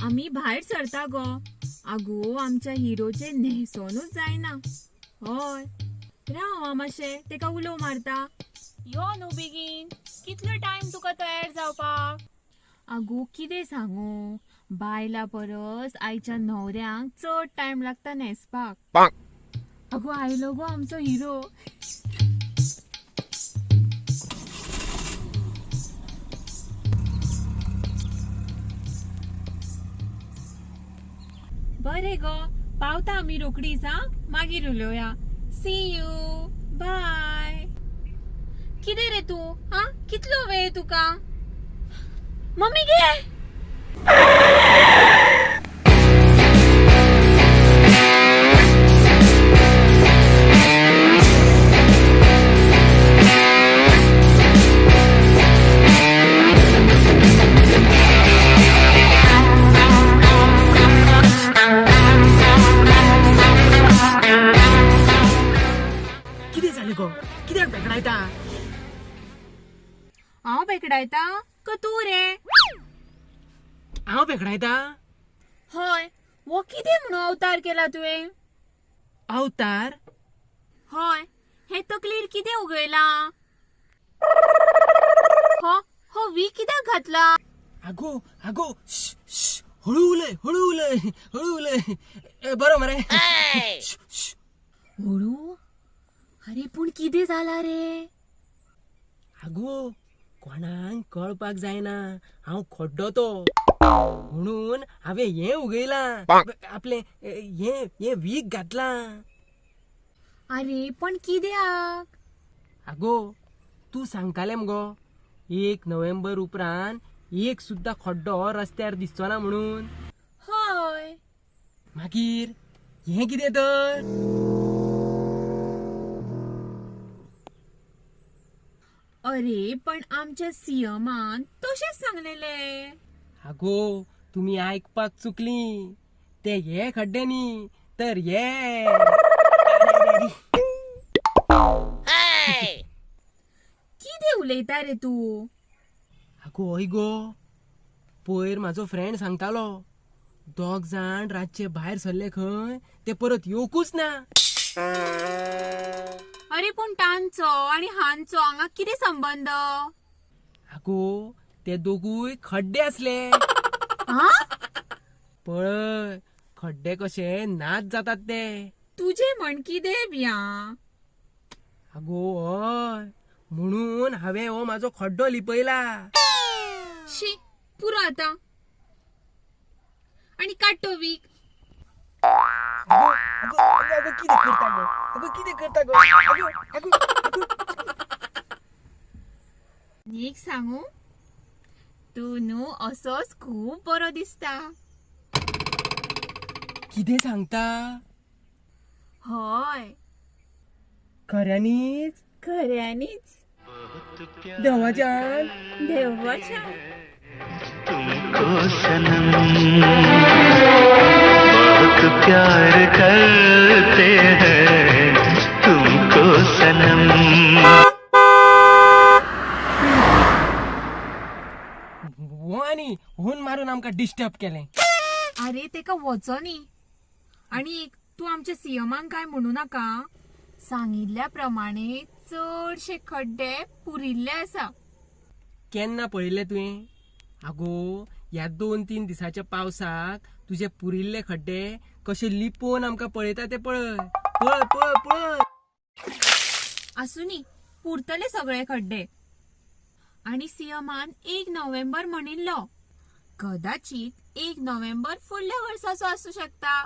आमी भायर सरता गो. आगो आमच्या हिरोचे न्हेसोनूच जायना. हय राव हांव मातशें तेका उलो मारता. यो न्हू बेगीन, कितलो टायम तुका तयार जावपाक? आगो कितें सांगू, बायलां परस आयच्या न्हवऱ्यांक चड टायम लागता न्हेसपाक. आगो आयलो गो आमचो हिरो. बरें गो, पावता आमी रोकडीच. आं, मागीर उलोवया. See you, bye. कितें रे तूं? आं, कितलो वेळ तुका? मम्मी गे. कितें जालें गो? कित्याक बेकडायता? हांव बेकडायता का तूं रे? हांव बेकडायता? हय. वो कितें म्हणून अवतार केला तुवें? अवतार? हय, हे तकलेर कितें उगयला? हो हो वी कित्याक घातला? आगो आगो, श्श, श्श, हळू उलय, हळू उलय, हळू उलय. ए, बरो मरे. श्श, श्श. हळू? अरे पूण कितें जाला रे? आगो कोणाक कळपाक जायना हांव खड्डो तो, म्हणून हांवें हें उगयलां आपलें हें हें वीक घातलां. अरे पण कित्याक? आगो तूं सांगतालें मगो 1 नोव्हेंबर उपरांत एक सुद्दां खड्डो रस्त्यार दिसचो ना म्हणून. हय. मागीर हें कितें तर? अरे पण आमच्या सीएमान तशेंच सांगलेलें. आगो तुमी आयकपाक चुकली, ते हे खड्डे न्ही तर हे. कितें उलयता रे तूं? आगो हय गो, पयर म्हाजो फ्रेंड सांगतालो 2 जाण रातचे भायर सरले खंय, ते परत येवकूच ना. अरे पूण तांचो आनी हांचो हांगा कितें संबंद? आगो ते दोगूय खड्डे आसले. पळय खड्डे कशे नाच जातात ते. तुजे म्हण कितें बिया? आगो हय, म्हणून हांवें हो म्हाजो खड्डो लिपयला. शी पुरो आतां, आनी काड तो वीक. आगो आगो आगो कितें करता गो? आगो कितें करता गो? आगो आगो आगो. एक सांगू, तूं न्हू असोच खूब बरो दिसता. कितें सांगता? हय. खऱ्यांनीच? खऱ्यांनीच. देवाच्यान? देवाच्यान. तुमको सनम बहुत प्यार करते हैं, तुमको सनम. हो आनी होन मारून आमकां डिस्टर्ब केलें. अरे तेका वचोनी. आनी एक तूं आमच्या सीएमाक काय म्हणू नाका. सांगिल्ल्या प्रमाणे चडशे खड्डे पुरिल्ले आसा. केन्ना पळयल्ले तुवें? आगो ह्या 2-3 दिसाच्या पावसाक तुजे पुरिल्ले खड्डे कशे लिपोवन आमकां पळयता ते पळय. पळय पळय पळय. आसूनी, पुरतले सगळे खड्डे. आनी सीएमान 1 नोव्हेंबर म्हणिल्लो, कदाचित 1 नोव्हेंबर फुडल्या वर्साचो आसूं शकता.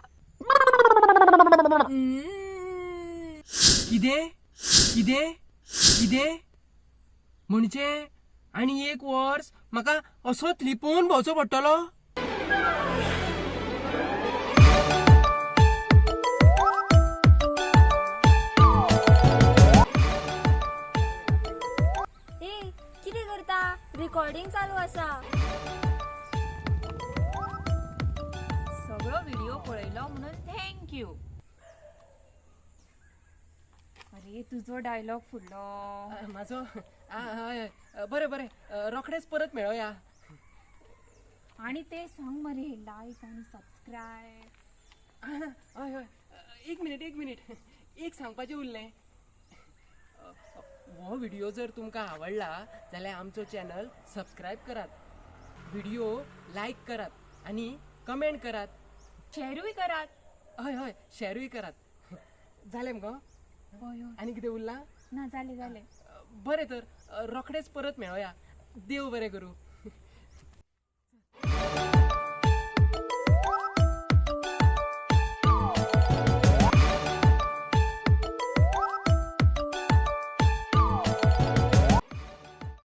कितें कितें कितें म्हणजे आनी 1 वर्स म्हाका असोच लिपोवन भोंवचो पडटलो? ए कितें करता? रिकॉर्डिंग चालू आसा. सगळो व्हिडिओ पळयलो म्हणून thank you. अरे तुजो डायलॉग फुडलो. म्हाजो? हय, बरें बरें, रोखडेच परत मेळोया. आणि ते सांग मरे, लायक आनी सबस्क्रायब. हय हय, एक मिनिट एक मिनिट, एक सांगपाचें उरलें. हो व्हिडिओ जर तुमकां आवडला जाल्यार आमचो चॅनल सबस्क्रायब करात, व्हिडिओ लायक करात आनी कमेंट करात. शेरूय करात. हय हय, शेरूय करात. जालें मगो? हय हय. आनी कितें उरलां? ना, जालें जालें. बरें तर, रोखडेच परत मेळोया. देव बरें करूं.